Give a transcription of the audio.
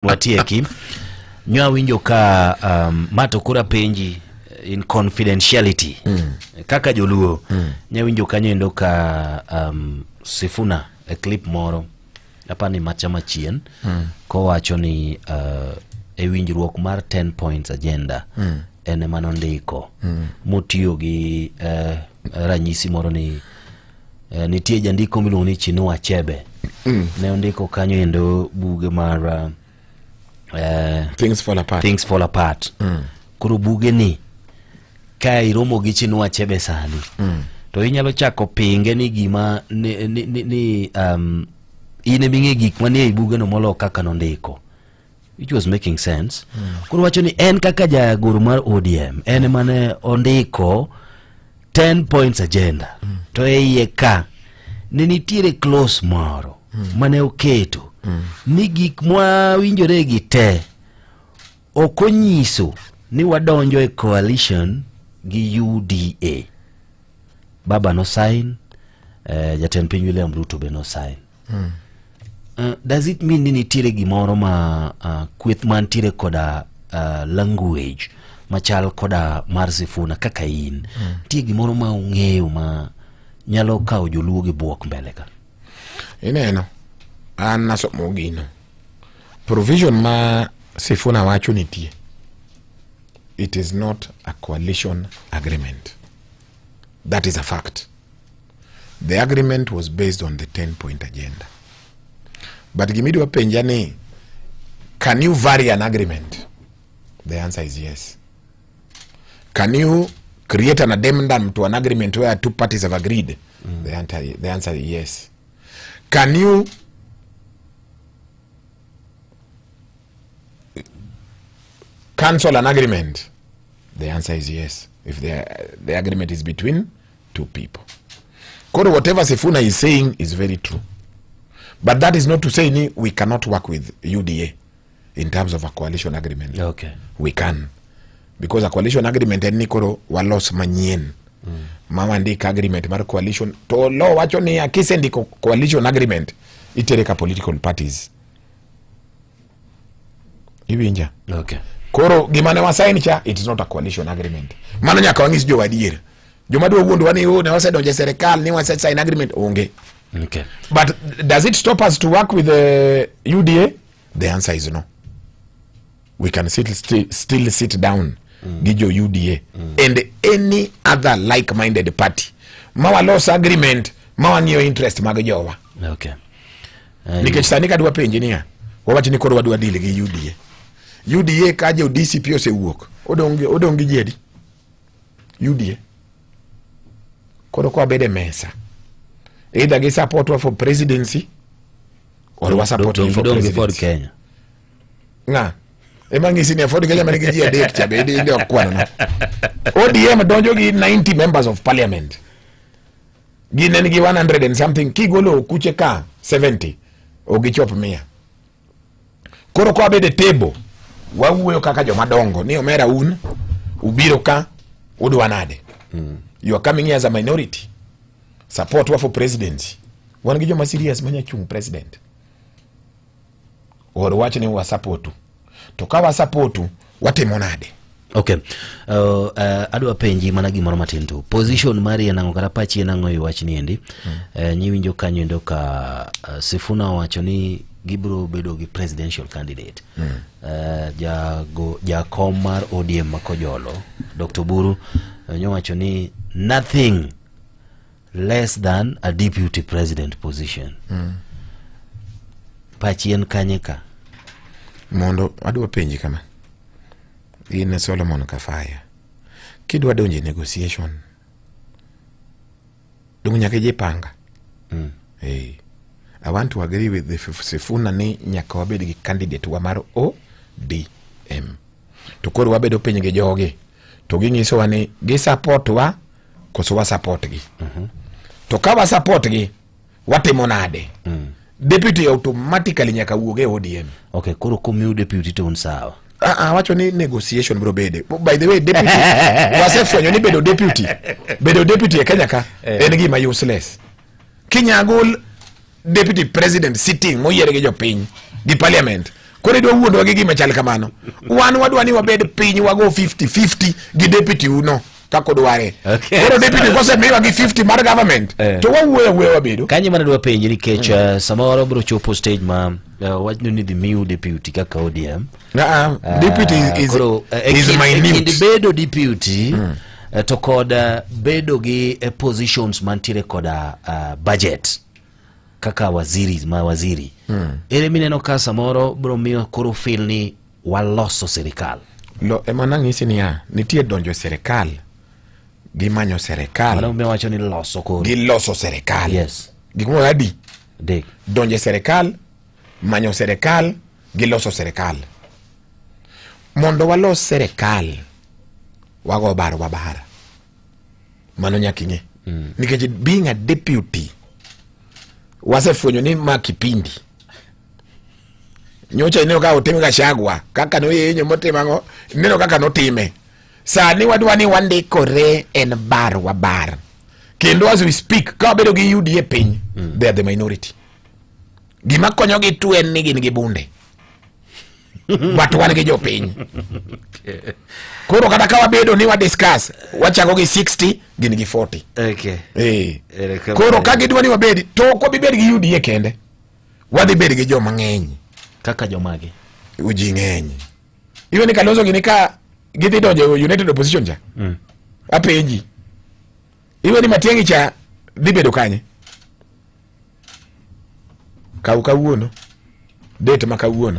Watieki nyo awinjo ka ma to koro apenji in confidentiality kaka joluo nyawinjo kanyo endo ka Sifuna e clip moro apani macha machien kowacho ni e winjruok mar 10 points agenda en ema nondiko motiyo gi ranyisi moro ni nitie jandiko miluongo ni Chinua Achebe ne ondiko kanyo endo buge mar Things Fall Apart. Things Fall Apart. Koro buge ni ka iromo gi Chinua Achebe sani to inyalo chako pinge ni gima ni in eming'e gik manie ei bugeno molo kaka nondiko, which was making sense. Koro wacho ni en kaka jagoro mar ODM en mane ondiko 10 points agenda to e iye ka ne nitiere clause moro mane oketo ni gik mwawinjore gi te ok onyiso ni wadonjo e coalition gi UDA. Baba no sign, jatend piny William Ruto be no sign. Does it mean ni nitiere gimoro ma kweth mantiere koda language machal koda mar Sifuna kaka in nitie gimoro ma ung'eyo ma nyalo kawo joluo gi buok mbele ka? Ineno, an nasomo gino. Provision ma Sifuna wacho nitie, it is not a coalition agreement. That is a fact. The agreement was based on the 10-point agenda. But gimidwa penja ni, can you vary an agreement? The answer is yes. Can you create an addendum to an agreement where two parties have agreed? The answer is yes. Can you cancel an agreement? The answer is yes, if the agreement is between two people. Koro whatever Sifuna is saying is very true. But that is not to say ni we cannot work with UDA in terms of a coalition agreement. Okay. We can. Because a coalition agreement en ni koro walos manyien. Ma wandika agreement mar coalition to law wacho ni akisendiko coalition agreement itere ka political parties. Iwinja? Okay. Koro gima ne wasign cha, it is not a coalition agreement. Mano nyaka wang'is jo adier. Joma dwa wuondwa ni ne wasedonjo e serikal ni wase sign agreement onge. Okay. But does it stop us to work with the UDA? The answer is no. We can still sit down gi jo UDA and any other like-minded party. Ma walos agreement, ma wang'iyo interest mag jowa. Okay. Nikech sani kadwa penji niya, wawach ni koro wadwa deal gi UDA. UDA ka jo DCP osewuok, odong' gi ji adi? UDA. Koro kwa bede mesa. Either gi support wa for presidency or wa support for presidency. Kenya. Nga. Ema ng'isi ni Ford Kenya manigi ji adek cha be inde ok kwano no. ODM donjo gi 90 members of parliament. Gin en gi 100 and something, kigolo okuche ka 70 ogichop 100. Koro kwa bede table wawuoyo kaka joma dongo ni omera un ubiro ka udwa nade. You are coming here as a minority. Support wa for presidency. Wan gi joma serious manya chung president. Or wach ni wa support. To ka wa support watimo nade? Okay. Adwa penji mana gimoro matin tu. Position mari en ang'o kata pachi en ang'o e wach ni endi? Nyiwinjo kanyo endo ka Sifuna owacho ni gibiro bedo gi presidential candidate. Jakom mar ODM Makojolo, Dr. Buru, nyowacho ni nothing less than a deputy president position. Pachi en kanye ka? Mondo adwa penji kama. In Solomon Kafaya. Kidwa donjo e negotiation, dong nyaka ijipanga. Hey. I want to agree with the Sifuna ni nyaka wabed gi candidate wa mar ODM. To koro wabedo piny gi jogi. To ginyisowa ni gi support wa koso wa support gi. To ka wa support gi, watimo nade? Deputy automatically nyaka wuog e ODM. Okay, koro komiu deputy to un sawa. Wacho ni negotiation bro bede. By the way, deputy wasefwenyo ni bedo deputy. Bedo deputy e Kenya ka en gima useless. Kinyagol deputy president sitting moyiere gi jopiny gi parliament Koro idwa wuondwa gi gima chal kamano. Wan wadwa ni wabed piny wago 50-50 gi deputy uno kaka odware. Okay. Koro deputy kosemiwa gi 50 mar government to wawuoyo awuoya wabedo. Kanyo mana dwa penji nikech samoro biro chopo stage ma wachno ni dhi miu deputy kaka ODM. Deputy is, Koro, is e minute. kind bedo deputy to kod bedo gi positions mantiere koda budget kaka waziri ma waziri ere mineno ka samoro biro miyo koro feel ni waloso sirikal. Lo ema nang'isi niya, nitie donjo e sirikal gi manyo sirikal Mano miyo wacho ni loso koro. gi loso sirikal. Yes. Gik moko adi? Adek. Donjo e sirikal, manyo sirikal gi loso sirikal. Mondo walos sirikal, wago bar wabar. Mano nyaka ing'e. Nikech being a deputy, wasefwenyo ni ma kipindi. Nyocha ineno ka otim Gachagua, kaka noyenyo motimo ang'o, ineno kaka notime. Sani wadwa ni wandikore en bar wabar. Kendo as we speak, ka wabedo gi UDA piny, they are the minority. Gima konyogi tu en ni gin gi bunde. But wan gi jopiny. Koro kata ka wabedo ni wa discuss, wachako gi 60, gin gi 40. Okay. Koro ka gidwa ni wabedi, to ok wabi bedo gi UDA kende. Wadhi bedo gi joma ng'eny. Kaka jomage? Ji ng'eny. Iwe ni Kalonzo gini ka gidhi donjo e United Opposition cha. Apenji. Iwe ni Matiang'i cha dhi bedo kanye? Kaw kawuono. Date ma kawuono.